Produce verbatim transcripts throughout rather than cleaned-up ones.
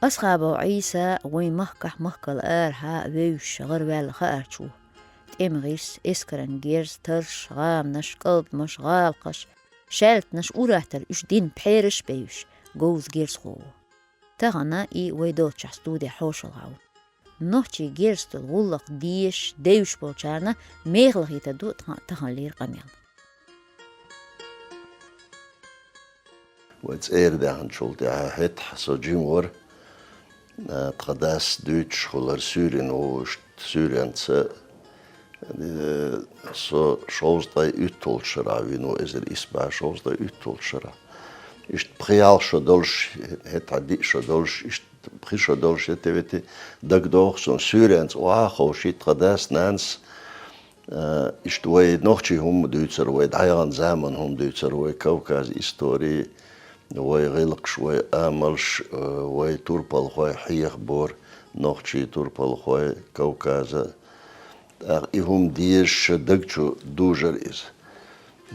Асхабов Ӏийса вайн махкахь махкал арахьа вевзаш гӀараваьлла хаарч ву. ТӀеман гӀирс, эскаран герз, тарш, гӀаманаш, кӀалдамаш, гӀалакхаш, шаьлтанаш, уратораш, уьш дина пхьераш а бевзаш, говза герзахо ву. Тахана и вай долччахь студе хьошалгӀа ву. Нохчийн герзатул гӀуллакх дезаш, девзаш болчарна мехала хетар ду тха-, таханлера къамел. Вай цӀера даьхначул тӀаьхьа хӀетахь со жима вара, а, тха дас дуьйцуш хилар Суьйрина ву, иштта Суьйренца, э, со шовзткъе уьтталгӀачу шарахь вина ву, эзар исс бӀе шовзткъе уьтталгӀачу шарахь. Иштта пхи-ялх шо долуш, хӀетахь диъ шо долуш, иштта пхи шо долуш, хӀета-вета дагадогӀу суна, Суьйренца охьа а ховший тха дас, нанас, а, иштта вай нохчийн хӀума дуьйцура, вай дӀаяханчу заманан хӀума дуьйцура, вай Кавказан истори, вай гӀиллакхаш, вай амалш, а, вай турпалхой хьехабора, нохчийн турпалхой Кавказан. ТӀаккха и хӀума дезаш даг чу дужура иза.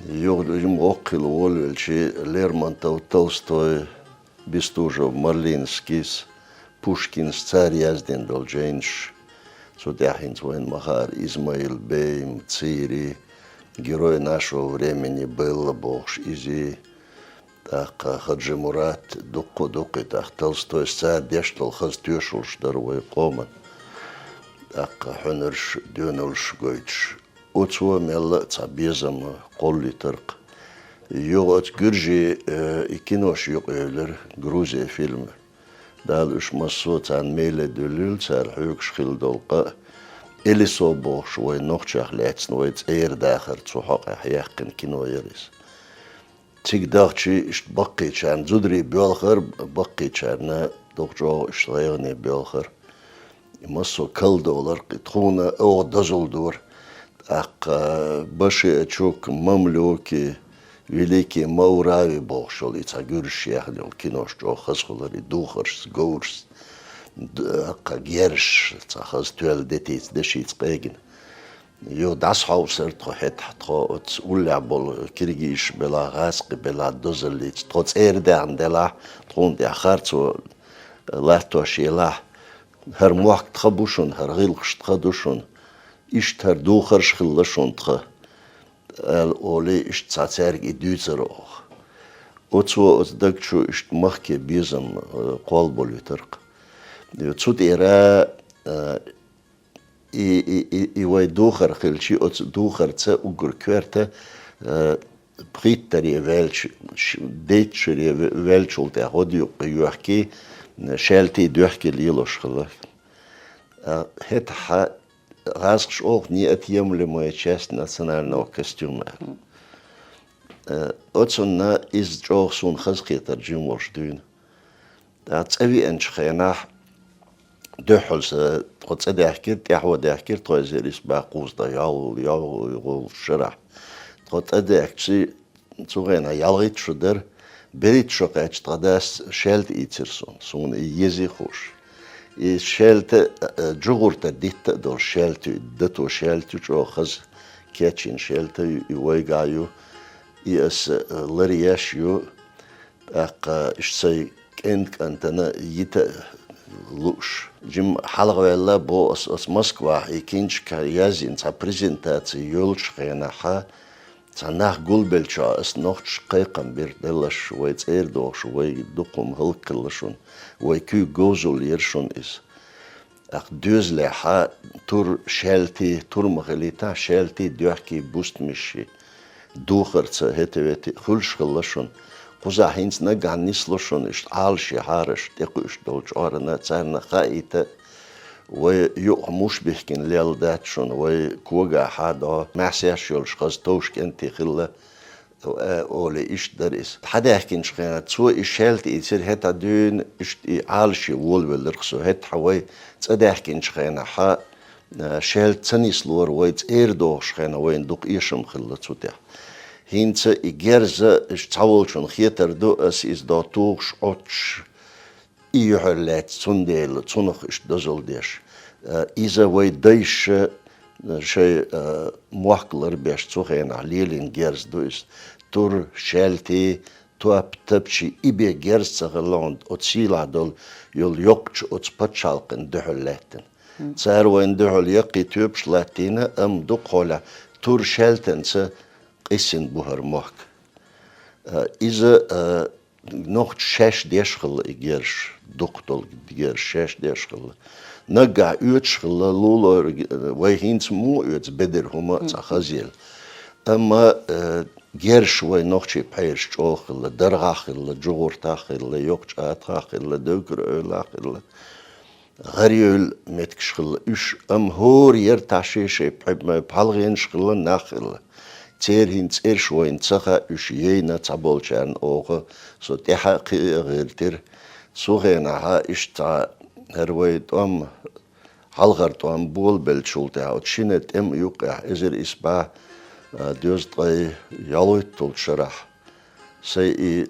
Юха жима воккха хилла волавелча, Лермонтов, Толстой, Бестужев, Марлинскийс, Пушкинс, цара яздина долу жайнаш. Цу тӀехь хӀинца вайна ма-хаара Измаил Бей, Цири, «Герой нашего времени» Белла бохуш иза, тӀаккха Хаджи-Мурат, дуккха-дуккха, тӀаккха Толстойс, цара деш долу хаза тоьшаллаш дара вай къоман. ТӀаккха хьуьнарш, доьналлаш гойтуш. Оцо мелла а цхьа безам кхоллуьйтура-кх. Юха оцу гуьржийн, э, и кинош юкъаевлира, Грузия фильм. Дала уьш массо а царна меле дуьллийла, цара хьоьгуш хилла долу къа а. Элисо бохуш вай нохчех лаьцна вай цӀера дахар цу хьокъехь яьккхина кино яра иза. Цига дахчий иштта баккхийчарна зударий боьлхура, баккхийчарна дукха чӀогӀа иштта гӀайгӀане боьлхура. И массо а калдолар-кх, и тхуна оха дозалла дора. ТӀаккха Башиачук, мамлюки, великий Маурави бохуш йолу и цхьа гуьржаша яьхна йолу кинош чӀогӀа хаза хилира, и духаршца, говрашца, д-, кха герзаш, цхьа хаза тоьлла детица, дешица къегина. Юха дӀасахьовсара тхо хӀетахь, тхо оцу уллехь болу киргизаш белахь, гӀазкхий белахь дозаллица, тхо цӀера даьхна делахь, тхуна тӀехь харцо латтош елахь, хӀара мохк тхан бу шуна, хӀара гӀиллакхаш тхан ду шуна, иштта хӀара духарш хилла шуна тхан, аьлла олий, иштта цхьа цаьрга и дуьйцура оха. Оцо оцу даг чу иштта махке безам, э, кхоллаболуьйтура-кх. Цу тӀера, э, И, и, и, и вай духар хилчий, оцу духарца уггар коьрта, э, пхийтта даре ваьлча, ш-, дейтта шаре ве-, ваьллачул тӀаьхьа гӀодаюккъе йоьхкий, шаьлтий доьхкий лелош хилла. А, хӀетахьа гӀазкхаша олу неотъемлемая часть национального костюма аьлла. Э, оцунна иза чӀогӀа суна хазахетар жима волуш дуьйна. ТӀаккха цӀа веанчу хенахь, дуьххьал сан тхо цӀа даьхкира, тӀаьхьо даьхкира тхо эзар исс бӀе кхузткъе ялхолгӀа, ялхолгӀа шарахь. Тхо цӀа даьхкича, цу хенахь ялхитта шо дара, берхӀитта шо кхаьчча тхан дас шаьлта ийцира суна, суна и езий хууш. И шаьлта, а, а, жугӀуртара дитта а долуш шаьлта ю, дато шаьлта ю, чӀогӀа хаза кечйина шаьлта ю, и вайгахь ю, и аса, а, ларъеш ю. ТӀаккха иштта сайн кӀентан кӀантана йита а лууш. Жима хьалхаваьлла боху ас, ас Москвахь и кинчка язйина цхьа презентаци йолчу хенахьа, цхьа нах гулбеллачохь ас нохчашка кхайкхам бира, деллаш, вай цӀера дохуш, вай дукха хӀума хӀаллакхилла шуна, вай куьйга говзалла яра шуна иза. ТӀаккха доьзалехьа тур шаьлтий, тур ма хилийтахь, шаьлтий, доьхкий, бустамашший, духарца хӀета-вета хуьлуш хилла шуна. Кхузахь хӀинца наггахь нисло шуна иштта Ӏалашъян хьараш тӀекхуьуш долчу Ӏорана, царна хаийта, вай юкъахь муш бихкина лелла дац шуна, вай когахьа дӀо маьхсеш йолуш хаза товш кӀентий хилла. Э, олий, иштта дара иза. Хьадаьхкинчу хенахь цо и шаьлта ийцира, хӀетахь дуьйна иштта и Ӏалашъян волавелларх со. ХӀетахь вай цӀа даьхкинчу хенахьа, э, шаьлта ца нислора, вай цӀера дохуш хенахь вайна дукха эшам хилла цу тӀехь. ХӀинца и герза иштта цхьаволчунна хетар ду, ас иза дӀо тухуш, Ӏоттуш, и юьхьар лаьцна, цундела цунах иштта дозалла деш. Э, иза вай дайша, э, шайн, э, мохк ларбеш цу хенахь лелийна герз ду иза. Тур, шаьлтий, Топ тапчи и бе герз ца хилла хьона, оцу сийлахь долу йолу йоккхачу оцу пачхьалкхана дуьхьал лаьттина. Цара вайна дуьхьал яккхий тоьпаш латтийна, амма дукха хьолехь тур шаьлтанца къийсина бу хӀара мохк. А, иза, а, нохчаша шаьш деш хилла и герзаш, дукха долу герзаш шаьш деш хилла. Наггахь оьцуш хилла, лулара, вай хӀинца муха оьцу бедар хӀума а цхьа хазъелла. Амма, э, герзаш вай нохчийн пхьераш чӀогӀа хилла, Даргахь хилла, ДжугӀуртахь хилла, Йоккхачу АтагӀахь хилла, Девкара-Эвлахь хилла, ГӀарайовла меттигаш хилла уьш, амма хӀора яра тхьа шен-шен пхье-, пхьалгӀенаш хилла, нах хилла. Церан хӀинца цӀераш вайна ца хаьа, уьш яйна цхьаболчарна оха, со тӀаьхьа а кхиа а гӀиртира. Цу хенахьа иштта цхьа хӀара вай тӀом, хьалхара тӀом болабеллачул тӀаьхьа, оцу шина тӀеман юккъехь, эзар исс бӀе, а, дезткъе ялхитталгӀачу шарахь, сайн и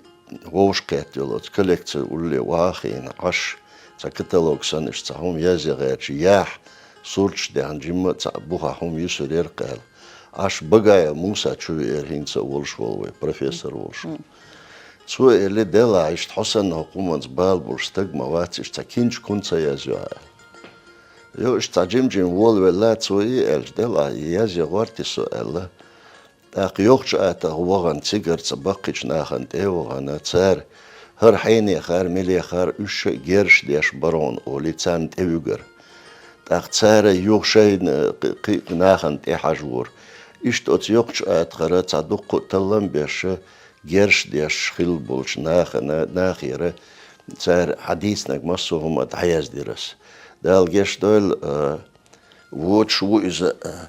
вовшахкхетта йолу оцу коллекци улле вахийна Ӏаш, цхьа каталог санна, иштта цхьа хӀума язъян гӀерташ, яхь, сурташ даьхна, жимма а цхьа бухахь хӀума юьсур яра-кх аьлла. Ӏаш Багаев Муса чу веара, хӀинца а волуш волу вай, профессор волуш. Цо элира: «Делахь, иштта хьо санна хӀокху хӀуманца бала болуш стаг ма вац, иштта цхьа кинчик хӀунда ца язйо хьо?» — аьлла. Йо, иштта цхьа жим-жим волавелла, цо и аьлча: «Делахь, язъян гӀерта со», — аьлла. ТӀаккха Йоккхачу АтагӀа вахана, цигарца баккхийчу нахана тӀе а вахана, цара: «ХӀара хьенехара, милехара, уьш а герзаш деш бара хьуна», — олий, царна тӀевуьгура. ТӀаккха цара юха шайна кхи-, кхин а нахана тӀехьажавора. Иштта оцу Йоккхачу АтагӀара цхьа дуккха а таллам беш, герзаш деш хилла болчу нахана, нахера цара хьан дийцинарг массо а хӀума дӀаяздира ас. Дала гечдойла, а, вочуш ву иза, а,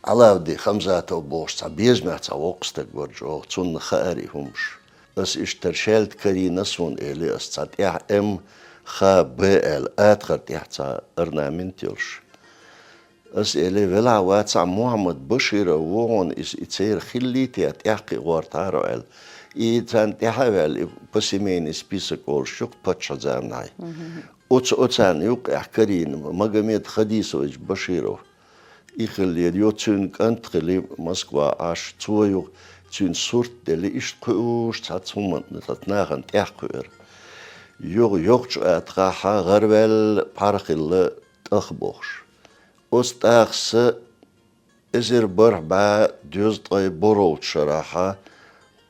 Ӏалавди Хамзатов бохуш цхьа безамехь цхьа воккха стаг вара чӀогӀа, цунна хаьара и хӀумаш. Ас иштта шаьлта карийна суна, элира ас, цхьа тӀехь М Х Б аьлла, атагӀара тӀехь цхьа орнамент йолуш. Ас элира: «Велахь вацахь, Мухьаммад Баширов ву хьуна иза, и церан хиллий те, тӀаьхьа кхин а гӀортахьара хьо», — аьлла. И царна тӀаьхьа а ваьлла, и посемейный список олуш ю-кх паччахьан заманахь. Оцу, оцарна юккъехь карийна Магомед Хадисович Баширов. И хиллера, йо, цуьнан кӀант хили Москва Ӏаш, цо юха цуьнан сурт дели, иштта кхуьуш цхьацца хӀуманна, цхьацца нахана тӀаьхьа кхуьура. Юха Йоккхачу АтагӀахь гӀараваьлла пхьар хилла ТӀаха бохуш. Оцу ТӀахас эзар бархӀ бӀе дезткъе бархӀолгӀачу шарахь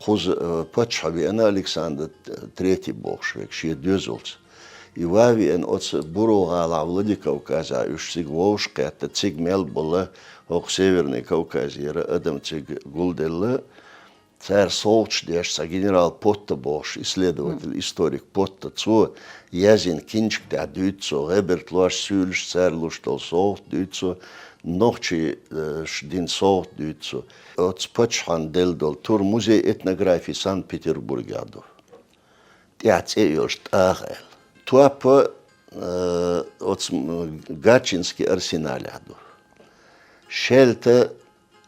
кхуза, э, паччахь веана Александр Третий бохуш верг шен доьзалца. И ван веана оцу Буро-гӀалахь Владикавказехь уьш цига вовшахкхетта, цига мел болу хӀокху Северный Кавказера адам цига гулделла. Цара совгӀаташ деш, цхьа генерал Потта бохуш, исследователь, историк Потта, цо яздина кинчик тӀехь дуьйцу цо, гӀеберта лош суьйлуш, цара луш долу совгӀат дуьйцу цо, нохчий, э, ш-, дина совгӀат дуьйцу цо. Оцу паччахьан делла долу тур музей этнографии Санкт-Петербургехь ду. ТӀехь цӀе а йолуш ТӀаха аьлла. Топ, э, оцу, м, Гатчинский арсеналехь ду. Шаьлта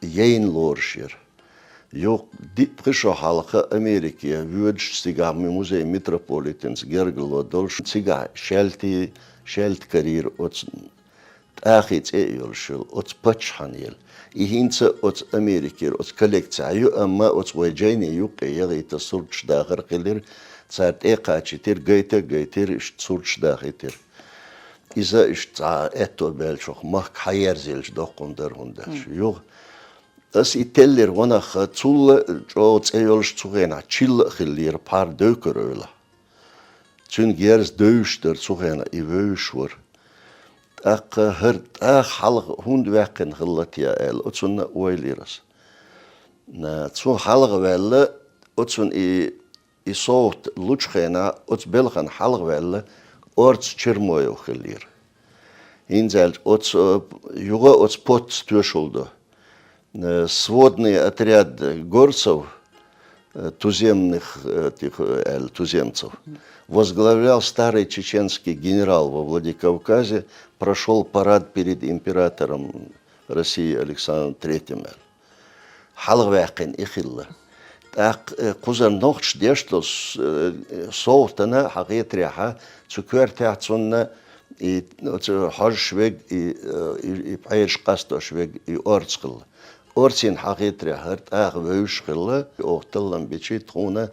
яйна лоруш яра. Юха диъ-пхи шо хьалха Америке воьдуш, цигахь ми-, музей Метрополитенца гергарло долуш, цигахь шаьлтий, шаьлта карийра оцу ТӀахий цӀе а йолуш йолу, оцу паччахьан елла. И хӀинца оцу Америкера, оцу коллекцехь ю, амма оцу вай жайни юккъе яхийта сурташ дахар хилира, цара тӀе а кхачийтира, гайта а гайтира, иштта сурташ дахийтира. Иза иштта цхьа аьтто баьллачух махка хьаерзаелча доккхун дара хӀунда аьлча. Юха ас и теллира ванах, цул а чӀогӀа цӀе йолуш цу хенахь чилла а хиллера пхьар Девкара-Эвлахь. Цуьнан герз девзаш дара цу хенахь, и вевзаш вара. ТӀаккха хӀара ТӀаха хьалха хӀунда ваьккхина хилла те аьлла, оцунна а ойла йира ас. На, цо хьалха ваьлла, оцунна и, и совгӀат лучу хенахь, оцу белхана хьалха ваьлла, орца Чермоев хиллера. ХӀинца аьлча, оцу, э, юха оцу Поттас тоьшалла до. Э, сводный отряд горцев, э, туземных, э, этих, э, аьлла, туземцев, возглавлял старый чеченский генерал во Владикавказе, прошёл парад перед императором России Александром Третьим аьлла. Хьалха ваьккхина и хилла. ТӀаккха, э, кхузара нохчаша деш долу с-, э, совгӀатана хьан хетарехьа, цу коьртехь цунна и, оцу хьожуш верг, и, э, и, и пхьераш къастош верг, и орца хилла. Орцина хьан хетарехьа, хӀара ТӀаха вевзаш хилла, оха таллам бичи тхуна,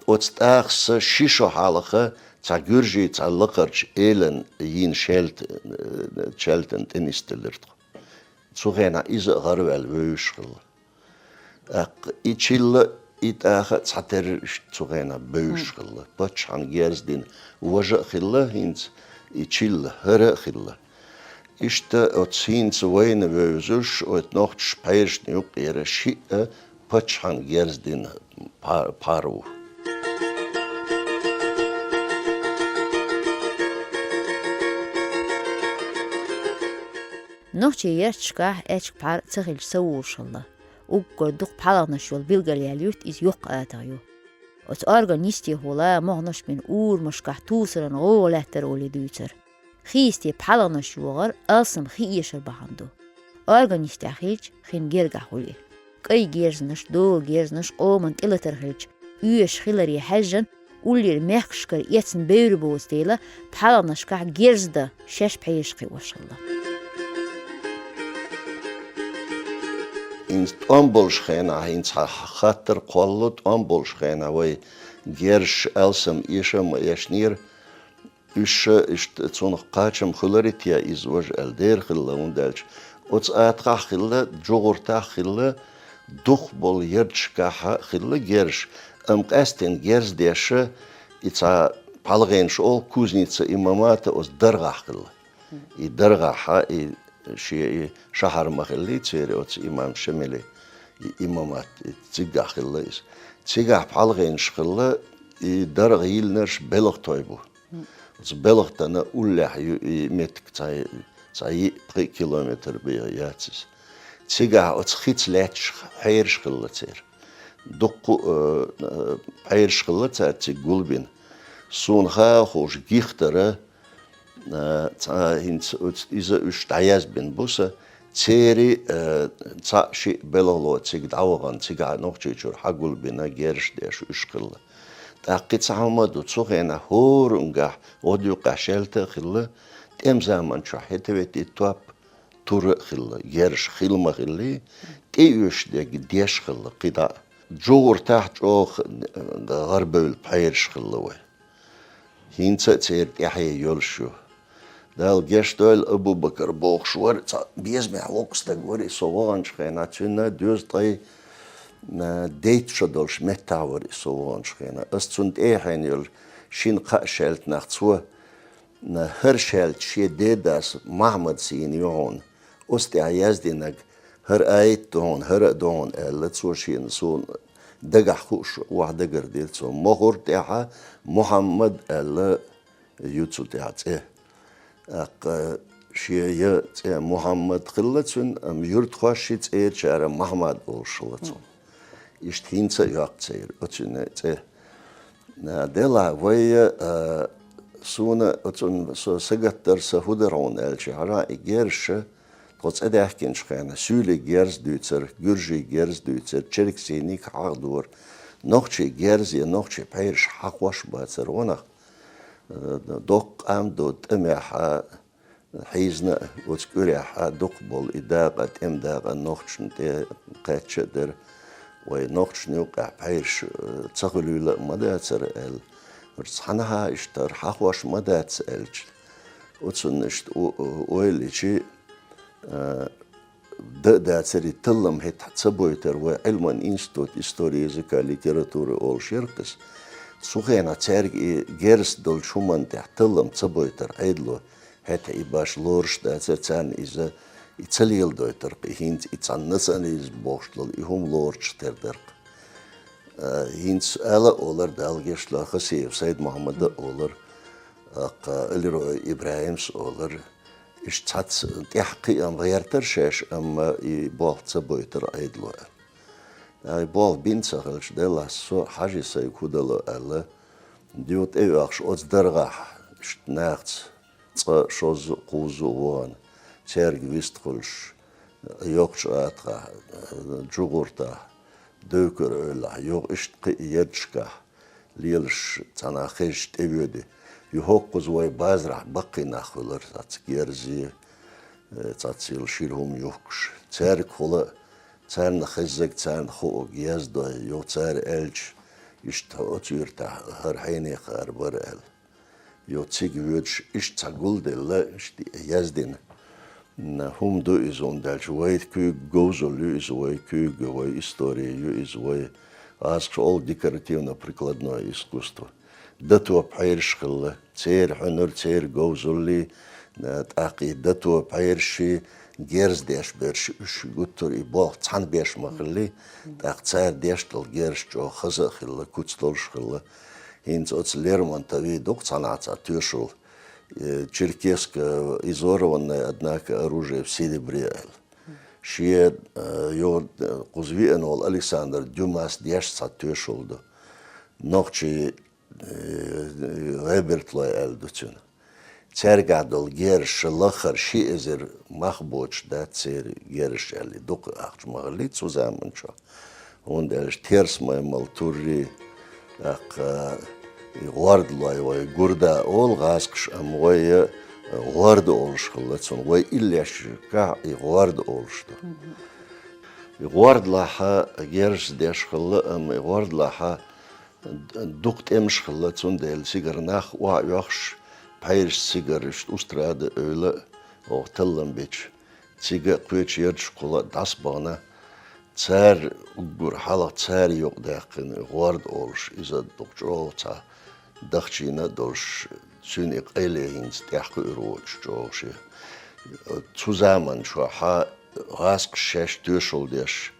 Оцу тӀаккха са ши шо хьалха цхьа гуьржий, цхьа лакхарчу элана йина шаьлта, э, шаьлтана тӀе нисделира тхо. Цу хенахь иза а гӀараваьлла вевзаш хилла. ТӀаккха и чилла, и тӀаккха а цхьатерра иштта цу хенахь бевзаш хилла. Паччахьан герз дина важа а хилла хӀинца, и чилла хӀара а хилла. Иштта оцу хӀинца вайна вевзаш, оцу нохчаша пхьерашна юккъера шиъ а паччахьан герз дина пхьа-, пхьар ву. Нохчийн ярташкахь аьчка пхьар ца хилча ца вуьйлуш хилла. Уггар дукха пхьалагӀнаш йолу билгалъяьлла юьрт иза йоккха атагӀа ю. Оцу орган йистехула могӀанаш бина урамашкахь тусаран гӀовгӀа лаьттара олий дуьйцура. Хи йисте пхьалагӀнаш йогӀар алсам хи эшар бахьана ду. Орган йистехь хилча, хин гергахь хуьлу и. КӀай герзанаш, дола герзанаш къоман тӀелатар хилча, оьшуш хиларе хьаьжжина, уллера мехкашкара эцна бевр боцу дела, пхьалагӀнашкахь герз дан шаьш пхьераш кхиош хилла. ХӀинца тӀом болуш хенахь, хӀинца хьан хаттар кхоллало, тӀом болуш хенахь вай герзаш алсам эша а ма эшнера, уьш иштта цунах кхачам хуьлура те иза важа аьлла дера хилла, хӀунда аьлча оцу атагӀахь а хилла, жугӀуртахь а хилла, дукхахболу ярташкахь а хилла герзаш, амма къаьсттина герз деш и цхьа пхьалагӀнаш олу кузница имамата оцу даргӀахь хилла. И даргӀахь а, и шен и шахьар ма хиллий церан оцу имам Шемали, и имамат, и цигахь хилла иза. Цигахь пхьалагӀнаш хилла, и даргӀа йиллинарш белгӀатой бу. Оцу белгӀатана уллехь ю и меттиг цхьа, цхьа йиъ-пхиъ километр бен яц иза. Цигахь оцу хица лаьтташ пхьераш хилла церан. Дуккха а, э, пхьераш хилла цара цига гулбина. Суна хаа хууш гихтара, э, цхьа хӀинца оцу иза уьш дӀаязбина бу сан, церан, э, цхьаъ-шиъ белгӀало цига дӀавахана, цигахь Нохчийчуьра хьагулбина, герзаш деш уьш хилла. ТӀаккха и цхьа хӀума а ду, цу хенахь хӀораннахь гӀодаюккъехь шаьлта а хилла, тӀеман заманчохь хӀетаветтий топ, тур а хилла, герзаш хилла ма хиллий, тӀеоьшуш дерг деш хилла кхидӀа а. ЖугӀуртахь чӀогӀа гӀарабевлла пхьераш хилла вай. ХӀинца а церан тӀаьхье йолуш ю. Дала гечдойла, Абу-Бакар бохуш вара, цхьа безамехь воккха стаг вара и, со ваханчу хенахь, цуьнан доьзткъе, а, дейтта шо долуш меттахь вара и со ваханчу хенахь. Ас цунна тӀаьхьенна йолу шина-кхаа шаьлтанах цо, а, хӀара шаьлта шен дедас Махьмадс йина ю хьуна. Оцу тӀехь яздинарг хӀара аят ду хьуна, хӀара а ду хьуна аьлла, цо шена, суна дагахь хууш охьадагардира цо. Мохура тӀехь Мухьаммад аьлла ю цу тӀехь цӀе. ТӀаккха шен я цӀе Мухьаммад хилла цуьнан, амма юьртахошший цӀерачара Махьмад олуш хилла цунна. Иштта хӀинца а йоккху церан оцуьнан цӀе. А, делахь вай, а, суна оцунна со сагатдар сан хӀун дара хьуна аьлча, хьажахь и герзаш, тхо цӀа даьхкинчу хенахь, суьйлийн герз дуьйцура, гуьржийн герз дуьйцура, черксийн нигахь хьахдора, нохчийн герз я нохчийн пхьераш хьахош бацара ванах. Э, доккха къам ду тӀамехь, хьийзна а, оцу кӀуьрехь а дукха болу и дакъа, тӀеман дакъа нохчашна тӀе кхаьчча а дара. Вай нохчашна юккъехь пхьераш, э, ца хуьлийла а ма дацара аьлла. Цхьанхьа иштта хӀара хьахош ма дац аьлча, оцунна иштта о-, о-, ойла йичи, э, дан а дацара и таллам хӀетахь ца бойтар вай Ӏилман институт истории языка и литературы олуш яра кхуза. Цу хенахь цаьрга и герз долчу хӀуманна тӀехь таллам ца бойтар Ӏедало, хӀетахь и баш лоруш а дацара царна иза, и ца леладойтар-кх, и хӀинца и цхьана национализм бохуш долу и хӀума лоруш тера дара-кх. А, хӀинца ала а олар, Дала гечдойла, Хасиев Сайд-Мухьаммада а олар, а, кха, Алирой ИбрахӀимс а олар, иштта цхьацца тӀехь кхиам гӀертара шаьш, амма и болх ца бойтар Ӏедало аьлла. Ай, болх бина ца хилча, делахь со хьажи сайга хӀун дало аьлла, дегӀ тӀеоьхуш оцу даргӀахь, иштта нахаца цкъа шозза а, кхузза а вахана, цаьрга вистхуьлуш, йоккхачу атагӀахь, жугӀуртахь, Девкар-Эвлахь, юха иштта кхин а ярташкахь, лелаш цхьанхьа хезча тӀевоьду. Юха кхуза вай базарахь баккхий нах хуьлура, цхьацца герзий, э, цхьацца йолу шира хӀума юхкуш. Цаьргахула, царна хеззарг, царна хуург яздой, юха цара аьлча, Иштта оцу юьртахь хӀара хьенехан ара бара аьлла. Йо, цига воьдуш, иштта цхьа гулделла, иштта яздина. М, хӀума ду иза, хӀунда аьлча вай куьйга говзалла ю иза, вай куьйга, вай истори ю иза, вай гӀазкхаша олу декоративно-прикладное искусство. Дато пхьераш хилла, церан хьуьнар, церан говзаллий, а, тӀаккха и дато пхьераший, герз деш берш, уьш гуттар а и болх цхьаьна беш ма хиллий, тӀаккха цара деш долу герз чӀогӀа хаза а хилла, куц долуш а хилла. ХӀинца оцу Лермонтовн ду-кх цхьанхьа цхьа тоьшалла, э, «Черкесско изорванное, однако оружие в серебре» аьлла. Шен, э, йо, э, кхуза веана волу Александр Дюмас деш цхьа тоьшалла ду. Нохчийн, э, гӀебертлой аьлла ду цуьнан. Цаьргахь долу герзаш лаххара ши эзар мах боцуш дац церан герзаш аьлла, дукха ахча ма хиллий цу заманчохь. ХӀунда аьлча терсмаймал туррий, тӀаккха и гӀордалой вай гурда олу гӀазкхаша, амма вай, э, гӀорда олуш хилла цунна. Вай иллешкахь и гӀорда олуш ду. И гӀордалахь герзаш деш хилла, амма и гӀордалахь дукха тӀемаш хилла, цундела цигара нах охьа а оьхуш, пхьераш цигара иштта устрада а эвла, оха таллам бича, цига а кхечу ярташкахула а дӀасабахана, цара уггар хьалха цара юкъадаьккхина гӀорда олуш, иза дукха чӀогӀа цхьа дахчийна а долуш, цуьнан и къайле хӀинца тӀаьхьакхуьур воцуш чӀогӀа шен. Цу заманчохь гӀазкхаша шаьш тоьшалла деш,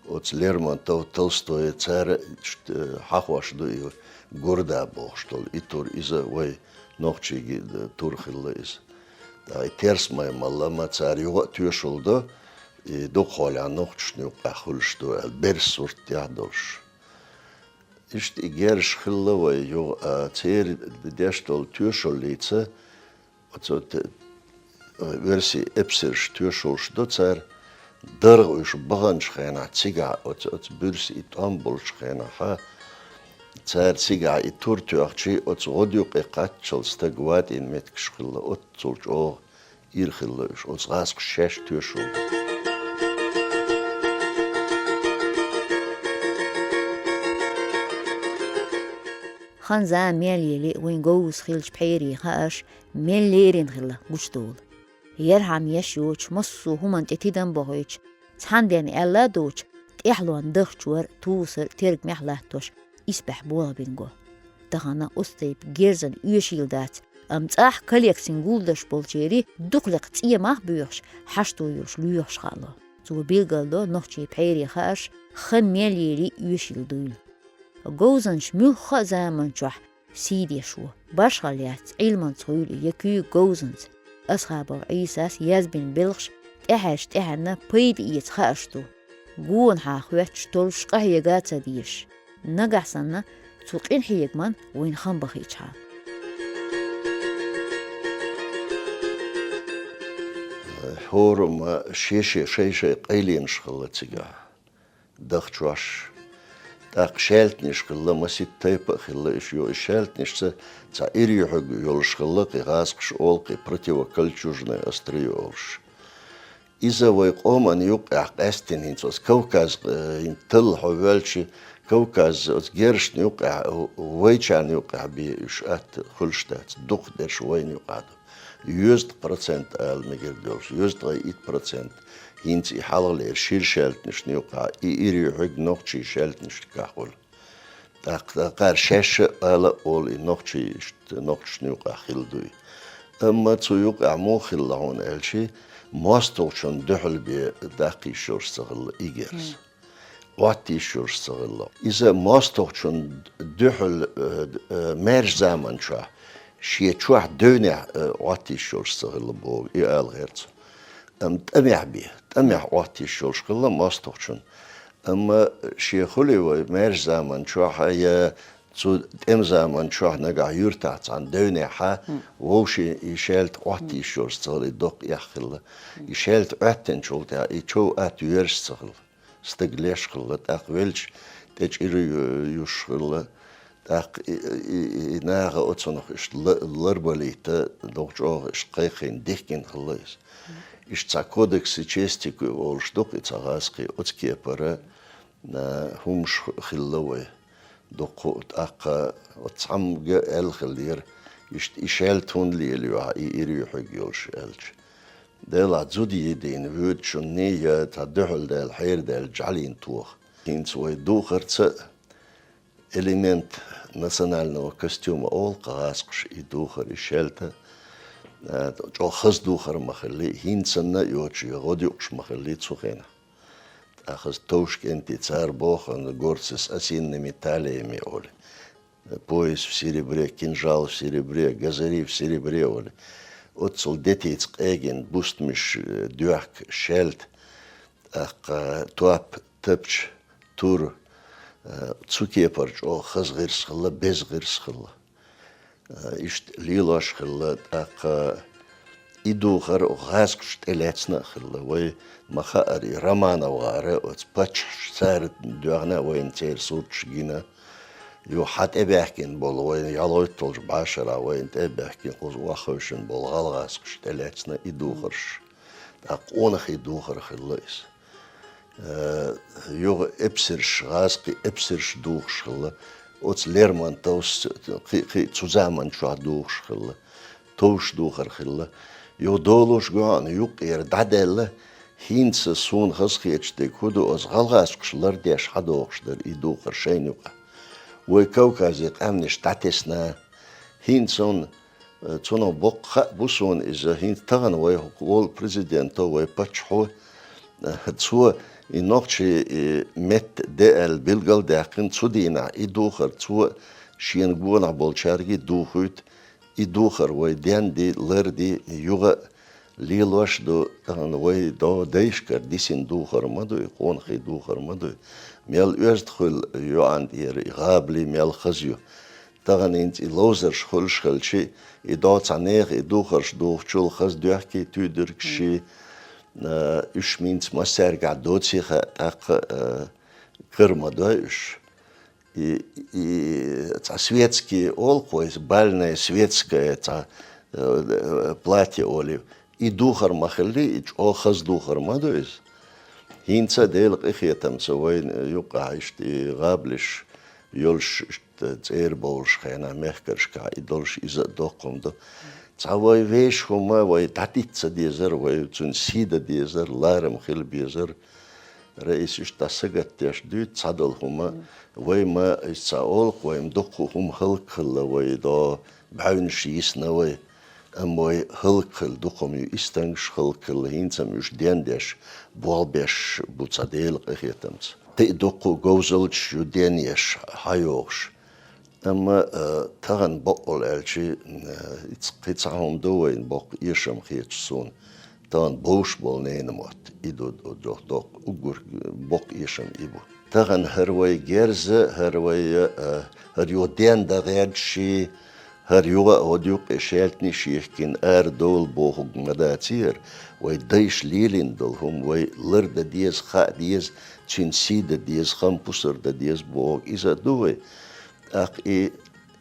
оцу Лермонтов, Толстой, цара иштта хьахош ду и гурда бохуш долу и тур, иза вай нохчийн тур хилла иза. Ткъа и терсмаймал а ма цара юха а тоьшалла до, и дукхахьолехь нохчашна юккъехь хуьлуш ду аьлла, берзан сурт тӀехь долуш. Иштта и герзаш хилла вай юха, а, церан деш долу тоьшаллица, оцу те-, оьрсийн эпсарш тоьшаллаш до цара, даргӀа уьш баханчу хенахь цигахь, оцу, оцу буьрса и тӀом болчу хенахь, цара цигахь и тур тоьхчий, оцу гӀодаюкъе кхаччалц стаг ватийна меттигаш хилла, оццул чӀогӀа ира хилла уьш, оцу гӀазкхаша шаьш тоьшалла. Хан-зама мел елли, вайн говза хиллачу пхьерийн хаарш мел лерина хилла гучудолу. Ярхьам еш йоцуш, массо а хӀуманна тӀе тидам бохуьйтуш, цхьана денна аьлла а доцуш, тӀаьхьалонна дахчор, тусар, тергамехь латтош, исбаьхьа болх бина го. Тахана оцу тайпа герзан оьшийла дац, амма цӀахь коллекцин гулдеш болчеран дукха лекха цӀен мах боьхуш, хьашто йолуш лоьхуш хаало. Цо билгалдо нохчийн пхьерийн хаарш хан мел елли оьшийла дуйла. Говзанча муьлхха а заманчохь сий деш ву. Башхалла яц, Ӏилманца хуьйла я куьйга говзанца. Асхабов Ӏийсас язбина белхаш тӀаьхьаьжча тӀаьхьенна пайда эца хаарш ду. Гонахьа хоьттуш толлуш къахьега а ца дезаш. Нагахь санна цу къинхьегаман вайна хам бахийтахьа. ХӀорамма шен-шен, шай-шай къайленаш хилла цигахь. Дахчош. ТӀаккха шаьлтанаш хилла, масийтта тайпа а хилла, уьш йо, и шаьлтанашца цхьа ира юьхьиг йолуш хилла, кхин гӀазкхаша олу, кхин противокольчужные острия олуш. Иза вай къоман юккъехь къаьстина хӀинца оцу Кавказ, э, хӀинца талла хьо воьлча, Кавказ оцу герзашна юккъехь, вайчарна юккъехь бен уьш атта хуьлуш дац, дукхахдерш вайна юккъехь ду. Йоьзткъа процент ала мегар долуш, йоьзткъа итт процент хӀинца и хьалхалера шира шаьлтанашна юккъехь, и ира юьхьиг нохчийн шаьлтанашкахь хуьлу. ТӀаккха кхара шаьш а ала а олу и нохчийн, иштта нохчашна юккъехь хилла дуй. Амма цу юккъехь муха хилла хьуна аьлча, мостагӀчунна дуьхьал бен даккха йиш йолуш ца хилла и герз. Ӏотта йиш йолуш ца хилла. Иза мостагӀчунна дуьхьал, э, э, маьрша заманчохь, шен чохь девнехь, э, Ӏотта йиш йолуш ца хилла боху, и ала гӀерта цо. Амма тӀамехь бен, тӀамехь Ӏотта йиш йолуш хилла мостагӀчунна. Амма шен хуьлий вай маьрша заманчохь я цу тӀеман заманчохь нагахь юьртахь цхьана девнехь вовшийн и шаьлта Ӏотта йиш йолуш ца хилла, и доккха эхь хилла. И шаьлта Ӏоьттинчул тӀаьхьа и чов атта йоьрзуш ца хилла. Стаг леш хилла, тӀаккха велча тӀе чӀир ю-, юш хилла. ТӀаккха и, и, и, и наха оцунах иштта ла-, ларбалийта, догӀу чӀогӀа иштта кхайкхийна дихкина хилла иза. Иштта цхьа кодексы чести олуш ду-кх и цхьа гӀазкхий, оцу кепара, а, хӀумаш хилла вай. Дукха тӀаккха оцу цхьамга аьлла хилла дера, иштта и шаьлта хӀунда лелайо хьан, и ира ю хьоьга йолуш аьлча. Делахь зуда йийдийна воьдучунний я цхьа дуьхьал даьлла, хьерадаьлла жӀаьлин тоха. ХӀинца вай духарца элемент национального костюма олу-кх гӀазкхаша и духар, и шаьлта, а, чӀогӀа хаза духар ма хилли, хӀинца санна йоцуш гӀодаюкъуш ма хилли цу хенахь. ТӀаккха хаза товш кӀентий цара боху, горцы с осинными талиями олий. Пояс в серебре, кинжал в серебре, газыри в серебре олий. Оццул детица къегина бустамаш, э, доьхка, шаьлта, тӀаккха топ, тапча, тур, э, цу кепара чӀогӀа хаза гӀирс хилла, беза гӀирс хилла. Э, иштта лелош хилла, тӀаккха и духар гӀазкхаша тӀелаьцна а хилла. Вай ма хаара, и Романов гӀара, оцу паччахьаш цара доьгӀна а вайна церан сурташ гина. Юха хьан тӀебаьхкина болу, вайна ялхойтталгӀачу бӀешарахь вайна тӀе а баьхкина, кхуза охьахевшина болу гӀалгӀазкхаша тӀелаьцна и духарш. ТӀаккха къонахий духар хилла иза. Э, юха эпсарш, гӀазкхий эпсарш духуш хилла. Оцу Лермонтовс кхин а, кхин а цу заман чохь духуш хилла. Товш духар хилла. Юха долуш гоьгӀана юккъера дӀадаьлла, хӀинца суна хазахеташ дерг хӀун ду, оцу гӀалгӀазкхаша лардеш хьадогӀуш дара и духар шайна юкъахь. Вай Кавказе къаьмнаш дӀатесна, хӀинца хӀунда Э, цунах боккха хаа бу суна иза, хӀинца тахана вай хӀокху волу президенто, вай паччахьо, э, цо и нохчий, и метта де аьлла билгал а даьккхина, цу дийнахь и духар цо шена гонах болчаьрга а духуьйту, и духар вай денди, ларди, юха а лелош а ду, тахана вай до дайшкара дисина духар ма ду, и къонахий духар ма ду. Мел оьзда хуьлу йоӀан тӀера и гӀабали мел хаза ю. Тахана хӀинца и ловзарш хуьлуш хилча, и дӀо цхьа нехан и духарш духучул хаза доьхкий туьйдург ши, а, уьш минца массаьргахь доций хаьа, тӀаккха, а, кара ма дой уьш. И, и цхьа светский олу-кх вай, бальная, светская цхьа, а, платье олий. И духар ма хилли, и чӀогӀа хаза духар ма ду иза. ХӀинца а Делан къинхетамца вайна юккъахь иштта и гӀабалаш йолуш, иштта цӀера бовлуш хенахь мехкаршкахь и долуш иза а доккха хӀума ду. Цхьа вай вешан хӀума вай дӀадитта ца дезара, вай цуьнан сий дан дезара, ларам хила безара. Раиса иштта дӀасагатдеш дуьйцу цхьадолу хӀума. Вай ма, иза цхьа олу-кх, вай ма дуккха хӀума хӀаллакьхилла вай до, бӀаьвнаш йисна вай. Амма вай хӀаллакьхилла дукха хӀума ю, и стангаш хӀаллакьхилла, хӀинца-м уьш дендеш, болх беш бу цхьа Делан къинхетамца. Кхин а дуккха говзалчаш ю денъеш, хьайогӀуш. Амма, а, тахана баккъалла аьлча, а, кхин цхьа хӀума ду вайна боккха эшам хеташ суна. Тахана бовш болу ненан мотт, и ду, ду, ду, доккха, уггар боккха эшам и бу. Тахана хӀара вай герз а, хӀара вай, а, хӀара юха дендан гӀерташ а, хӀара юха а хӀода юккъе шаьлтанаш а йихкина ара довла бохург ма дацара, вай дайша лелийна долу хӀума вай лардан деза, хаа деза, цуьнан сий дан деза, хам-пусар дан деза бохург иза а ду вай. ТӀаккха и,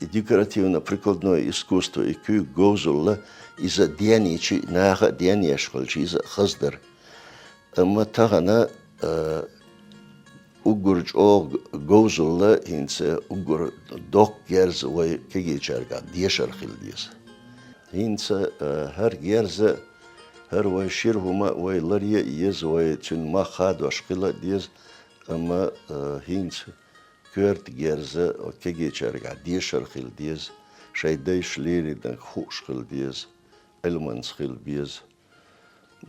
и декоративно-прикладное искусство, и куьйга говзалла, иза а денйича, наха а денъеш хилча, иза а хаза дара. Амма тахана, а, уггар чӀогӀа говзалла, хӀинца уггар доккха герз вай кегийчаьргахь дешар хила деза. ХӀинца, а, хӀара герз а, хӀара вай шира хӀума а вай ларъян а еза, вай цуьнан мах хадош хила а деза, амма, а, хӀинца коьрта герз а кегийчаьргахь дешар хила деза, шайн дайша лелийнарг хууш хила деза, Ӏилманца хила беза.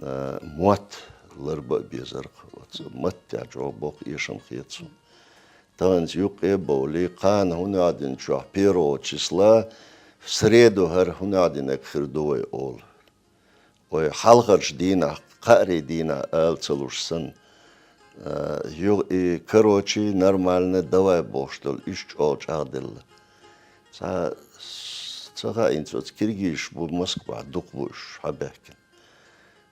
А, мотт ларба а безара-кх, оцу маттехь чӀогӀа боккха эшам хета суна. Таханца юккъе а бовлий, кхана хӀун аьлла дина чохь первого числа, в среду хӀара хӀун аьлла динарг хир ду вай олу. Вай хьалхарчу дийнахь, кхаарин дийнахь ала ца луш санна, а, ю-, и, короче, нормально, давай бохуш долу, уьш чӀогӀа чӀагӀделла. Цхьа, ца хаийна, оцу киргизаш бу Москвахь, дукха бу уьш хьабаьхкина.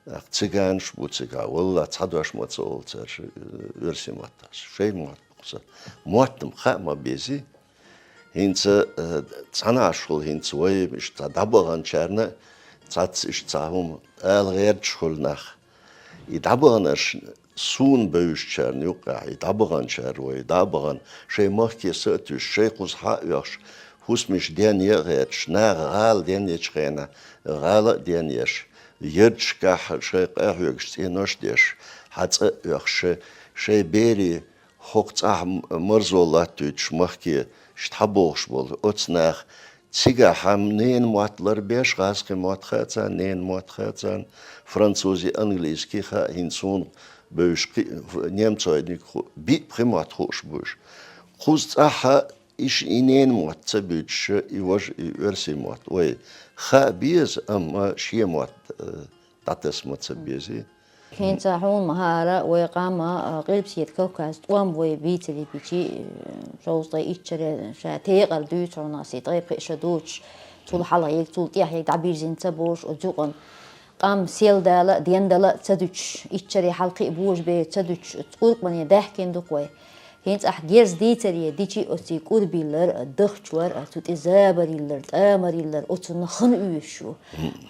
Ах, цыганаш бу цигахь, валлахь, цхьа дош ма ца олу цара ш-, оьрсийн маттахь. Шайн мотт бу-кх сан. Мотт-м хаа ма безий. ХӀинца, э, цхьана Ӏаш хуьлу хӀинца вай, иштта дӀабаханчарна цхьацца иштта цхьа хӀума ала гӀерташ хуьлу нах. И дӀабаханарш Суна бевзачарна юкъахь и дӀабаханчара вай, дӀа а бахана, шайн махке са а туьйсуш, шайн кхуза хьа а оьхуш, хӀусамаш денъян а гӀерташ, наха гӀала денъечу хенахь гӀала а денъеш, ярташкахь шайн къахьоьгуш цӀенош а деш, хьа цӀа а оьхуш, шайн, шайн берийн хӀокху цӀахь марзо латтуьйтуш махке, иштта хьа бохуш болу оцу наха. Цигахь хьан ненан мотт ларбеш, гӀазкхийн мотт хаьа царна, ненан мотт хаьа царна, французи, английский хаьа, хӀинца суна бевзаш кхин а немцойниг ху-, биъ пхи мотт хууш бу уьш. Кхуза цӀахь а иша и ненан мотт ца буьйцуш, и важа, и оьрсийн мотт вай хаа беза, амма шен мотт, э, дӀатаса ма ца беза. ХӀинца хьуна ма-хаара, вай къам а, Къилбаседа Кавказ тӀом вай бийцаре бичи, шовзткъе итт шаре ша текъар дуьйцу хьуна, аса и ткъе пхи шо доцуш, цул хьалха ерг, цул тӀаьхьа ерг дӀабирзина ца болуш, оцу юкъана къам сел дала а, ден дала а ца дуьтуш, итт шаре хьалха кхин а божабер ца дуьтуш, оцу кӀурбане даьхкина ду-кх вай. ХӀинца ахь герз дийцаре дичи оцу кӀурб йиллар, дахча вар, цу тӀе забар йиллар, тӀамар йиллар, оцунна хан оьшуш ю.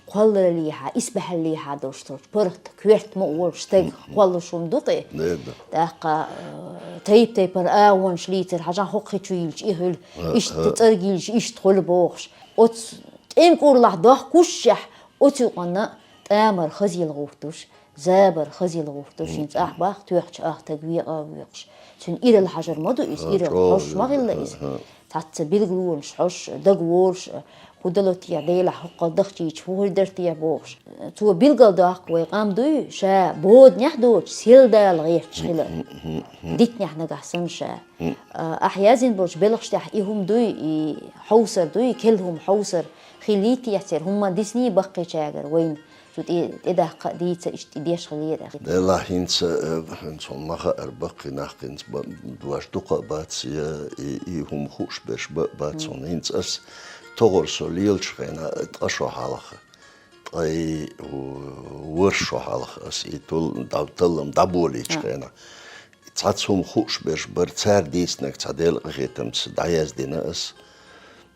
Кхоллараллехьа, исбаьхьаллехьа долуш цо, паргӀат, коьрта ма а волуш стаг, кхоллуш хӀума ду-кх и. ТӀаккха, э, тайп-тайпана агӀонаш лийцар, хьажахь хӀокху хи чу йиллича и хуьлу, иштта цӀарг йиллича иштта хуьлу бохуш. Оцу тӀемкӀурлахь дохкушшехь, оцу юкъанна тӀамар хазийла гӀуттуш, забар хазийла гӀуттуш, хӀинца ахь бах тоьхча ах стаг векъа а воькъуш. Цуьнан иралла хьажар ма ду иза, иралла хьожуш ма хилла иза. Цхьацца билгалонаш хьожуш, дагаволуш, хӀун дало те, Делахь хӀокхул дахчийча хӀун хир дара те бохуш. Цо билгалдоккху вай къам дуй, ша боданехь доцуш, сел дала гӀерташ хилар. Дитинехь нагахь санна ша. А, ахь яздина болчу белхаш тӀехь и хӀума дуй, и хьовсар дуй, керла хӀума хьовсар, хиллий те церан, хӀумма дисний баккхийчаьргара вайна. Цу тӀе, тӀедаккха а дийца, иштта и деш хилийра. Делахь хӀинца, э, хӀинца хьуна ма хаьара, баккхий нах хӀинца ба-, дош дукха а бац, я и, и хӀума хууш берш ба-, бац хьуна. ХӀинца ас тохара со лелачу хенахь, ткъа шо хьалха, ткъе в-, ворхӀ шо хьалха ас и тул-, дӀа-, таллам дӀаболийчу хенахь. Цхьацца хӀума хууш берш бара, цара дийцинарг цхьа Делан къинхетамца дӀаяздина ас.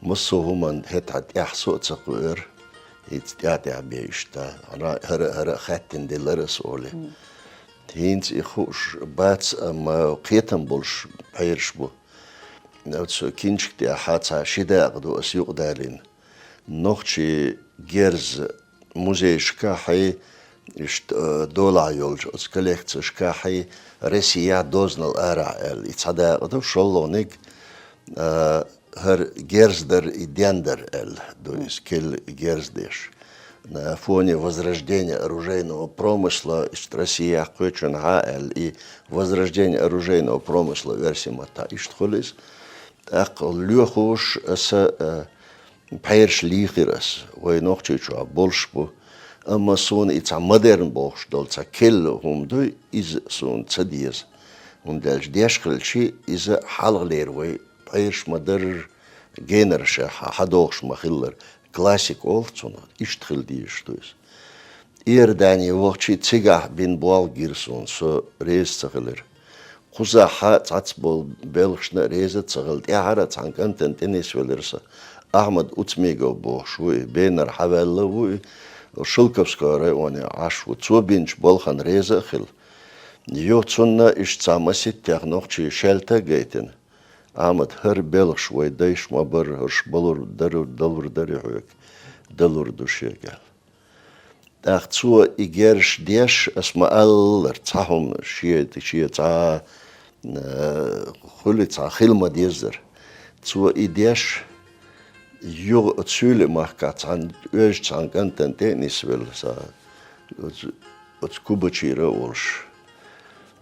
Массо а хӀуманна хӀетахь тӀаьхьа со а ца кхуьура, хӀинца тӀаьхь-тӀаьхьа бен иштта. ХӀара, хӀара, хӀара а хаьттина делара ас олий. ХӀинца и хууш бац, амма кхетам болуш пхьераш бу. Оцу кинчик тӀехь цхьа ши дакъа ду ас юкъадалийна. Нохчийн герз музейшкахьий, иштта, э, долахь йолчу оцу коллекцешкахьий, Россияхь, дозанал арахь аьлла. И цхьа дакъа ду, шолгӀаниг, э, хӀара герз дар и ден дар аьлла ду иза, керла герз деш. На фоне возрождения оружейного промысла, иштта Россияхь кхечунхьа аьлла, и возрождение оружейного промысла оьрсийн маттахь иштта хуьлу иза. ТӀаккха лоьхуш аса, э, пхьераш лийхира ас, вай Нохчийчохь болуш бу. Амма суна и цхьа модерн бохуш долу цхьа керла хӀума дуй, иза суна ца деза. ХӀунда аьлча деш хилчи, иза хьалхалера вай пхьераш ма-дарра, генара ша хьа-, хьадохуш ма-хиллара. Классика олу цунах, иштта хила дезаш ду иза. Иордане вахчи цигахь бина болх гира суна, со реза ца хилира. Кхузахь цхьацца болу белхашна а реза а ца хилла, тӀаьхьара цхьана кӀантана тӀе нисвелира со. Ахьмад Уцмегов бохуш ву и, Бенара хьаваьлла ву и, Шелковского районе Ӏаш ву. Цо бинчу балхана реза а хилла. Юха цунна иштта цхьа маситтех нохчий шаьлта а гайтина. Ахьмад, хӀара белхаш вай дайша ма-барра, хӀорш балур дарур, далур дарий хьоьга, далур ду шега аьлла. ТӀаккха цо и герзаш деш, ас ма-аллара, цхьа хӀума шен, шен цхьа, э, хуьлу цхьа хила ма-деззара. Цо и деш, юха оцу Суьйлийн махкахь цхьана оьжучу цхьана кӀантана тӀе а нисвелла, сан оцу, оцу Кубачира а волуш,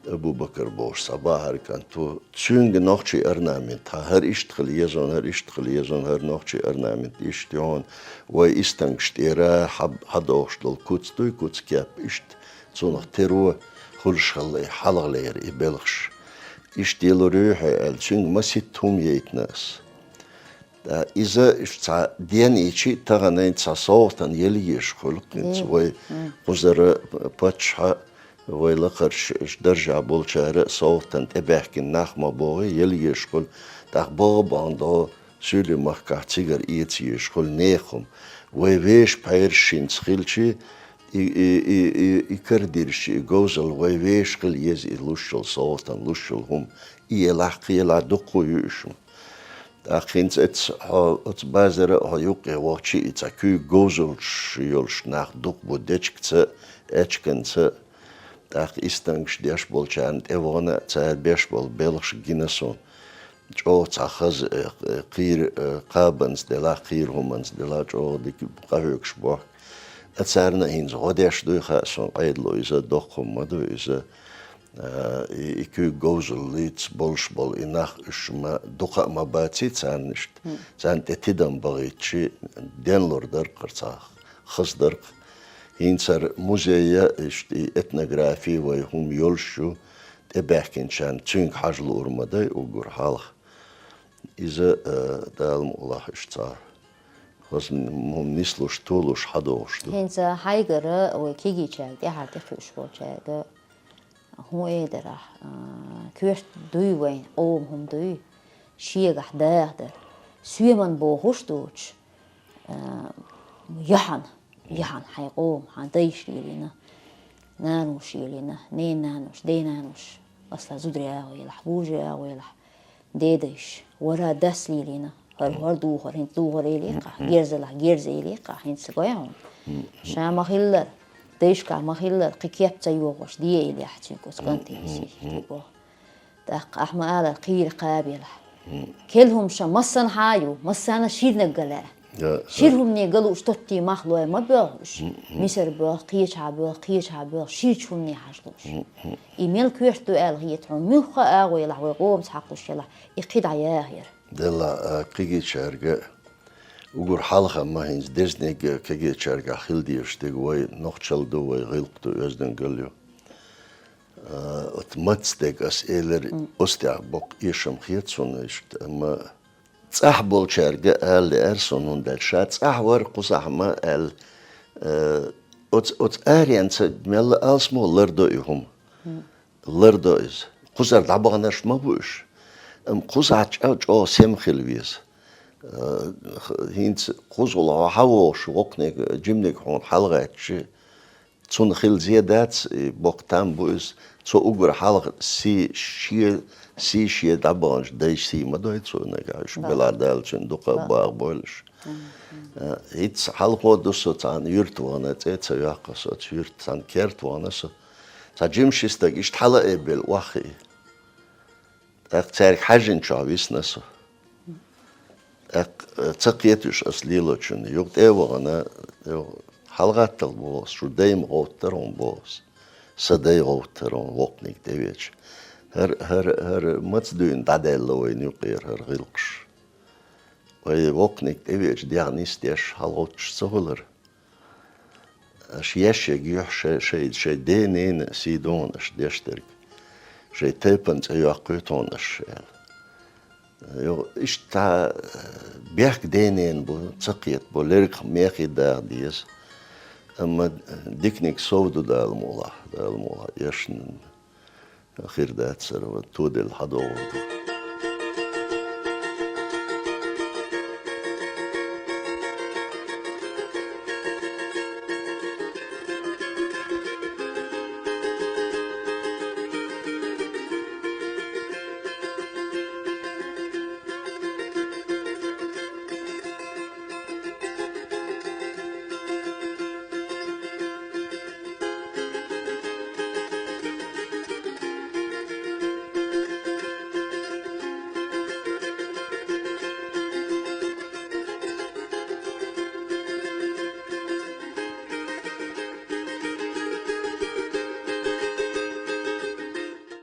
Абу-Бакар бохуш цхьа бахьара кӀант ву. Цуьнга нохчийн орнамент, хьан хӀара иштта хила еза, хӀара иштта хила еза, хӀара нохчийн орнамент иштта ю хьуна. Вай истангаш тӀера хьа-, хьадохуш долу куц дуй, куц кеп иштта, цунах теро хуьлуш хилла и хьалхалера и белхаш. Иштта елур ю хьо аьлла, цуьнга маситта хӀума яйтина ас. Ткъа иза иштта цхьа ден йичи, тахана цхьа совгӀатан елла езаш хуьлу хӀинца вай кхузара паччахьа, вай лакхарчу даржехь болчара а совгӀатан тӀебаьхкина нах ма богӀий, елла езаш хуьлу. ТӀаккха богӀу-богӀун догӀу Суьйлийн махкахь цигара эца езаш хуьлу нехан хӀума. Вай вешан пхьераш хӀинца хилчи, И, и, и, и, и карадерш, и говзал вай вешан хила еза, и луш йола совгӀатан луш йола хӀума, и елахь, кхы елахь дуккха а ю уьш. ТӀаккха хӀинца эцца хьо, оцу базара а хьо юккъе вахча, и цхьа куьйга говзаллаш йолуш нах дукха бу дечигца а, аьчканца а. ТӀаккха истангаш деш болчарна тӀевахана а, цара беш болу белхаш гина суна. ЧӀогӀа цхьа хаза, э, э, кхийра, э, кхабанца делахь, кхийра хӀуманца делахь, чӀогӀа дика къахьоьгуш бохку. Ткъа царна а хӀинца гӀо деш дуй хаьа суна, Ӏедало иза доккха хӀума ма ду иза. А, и, и куьйга говзаллица болуш болу и нах, уьш ма дукха а ма баций царна иштта. Царна тӀе тидам бахийтчи, денлур дара-кх хӀара цхьа, хаза дара-кх. ХӀинца хӀара музей а, иштта и этнографи вай хӀума йолуш ю, тӀебаьхкинчарна цуьнга хьажа луур ма дай уггар хьалха. Иза, а, Дала мукъ лахь, уьш цхьа хаза хӀума нислуш, толуш хьадогӀуш ду. ХӀинца хьайгара вай кегийчаьрга, тӀаьхьара тӀекхуьуш болчаьрга хӀун эр дара ахь, а, коьрта дуй вайн, къоман хӀума дуй, шегахь даха дара. Соьман бохуш доцуш, а, яхьана, яхьана хьайн къоман, хьан дайша лелийна, нануша лелийна, ненан нануша, ден нануша, масала, зударий агӀо елахь, вужарий агӀо елахь, дедайша, вара дас лелийна, хӀара, хӀара духар, хӀинца духар элий-кх ахь, герзалахь, герз элий-кх ахь, хӀинца гой хьуна. Ша ма-хиллара, дайшкахь ма-хиллара, кхин кеп ца йохош, де элий ахь цуьнга оцу кӀантана, сиххи боху. ТӀаккха ахь ма-аллара, кхийра кхаба елахь. Керла хӀума ша массанхьа а ю, массарна ширниг ган лаьа. Да, да. Шира хӀумане ган лууш тоттий мах лой ма боьлху уьш. Мисар боьлху, кхечахьа боьлху, кхечахьа боьлху, ширачу хӀумане хьажа лууш. И мел коьрта ду аьлла хета хьуна, муьлхха а агӀо елахь, вай къомаца хьакхалуш елахь, и кхин дӀаяха яра. Делахь, а, кегийчаьрга а, уггар хьалха ма хӀинца дерзаниг а кегийчаьргахь хила дезаш дерг вай нохчалла ду, вай гӀиллакх ду, оьздангалла ю. А, оцу маца дерг ас элира, оцу тӀехь боккха эшам хета суна иштта, амма цӀахь болчаьрга ала лаьара суна, хӀунда аьлча ша цӀахь вара кхузахь ма аьлла, а, оцу, оцу аренца мелла алсамо лардо и хӀума. Лардо иза. Кхузара дӀабаханарш ма бу уьш. Амма кхузахь чӀа-, чӀогӀа сема хила веза. А, х-, хӀинца кхузахула хьо хьавогӀуш, воккханиг, жиманиг хьуна хьалагӀаьттича, цунна хила зе дац, и боккха там бу иза. Цо уггар хьалха сий шен, сий шен дӀабаханчу дайша сий ма дой цо нагахь, уьш белахь Дала цуьнан дукха а баха бойла уьш. А, хӀинца хьалхо ду со цхьана юьрта вахана, цӀе а ца йоккху со оцу юьрта, цхьана керта вахана со. Цхьа жима ши стаг иштта хьала а эббелла охьахии. ТӀаккха цаьрга хьаьжжинчохь висна со. ТӀаккха, э, ца кхета уьш ас лелочунна. Юха тӀе а вахана, юха хьалагӀаттал боху ас, шу дай ма гӀовттара хьуна боху ас. Сан дай гӀовттара хьуна воккханиг тӀевеча. ХӀара, хӀара, хӀара маца дуьйна дӀадаьлла вайна юкъера хӀара гӀиллакхаш. Вай воккханиг тӀевеча дегӀ нисдеш хьалагӀовтташ ца хуьлура. Аша еш ерг юьхь шай, шай, шай ден-ненан сий ду хьуна аша деш дерг. Шай тайпан цӀе йоккхуьйту хьуна аша, аьлла. Йо, иштта, э, бехк ден-ненан бу, ца кхета бу, лергах мехий даха деза. Амма диканиг сов ду Дала мукъ лахь, Дала мукъ лахь, эшна хир дац хӀара, ван тоделла хьадогӀур ду.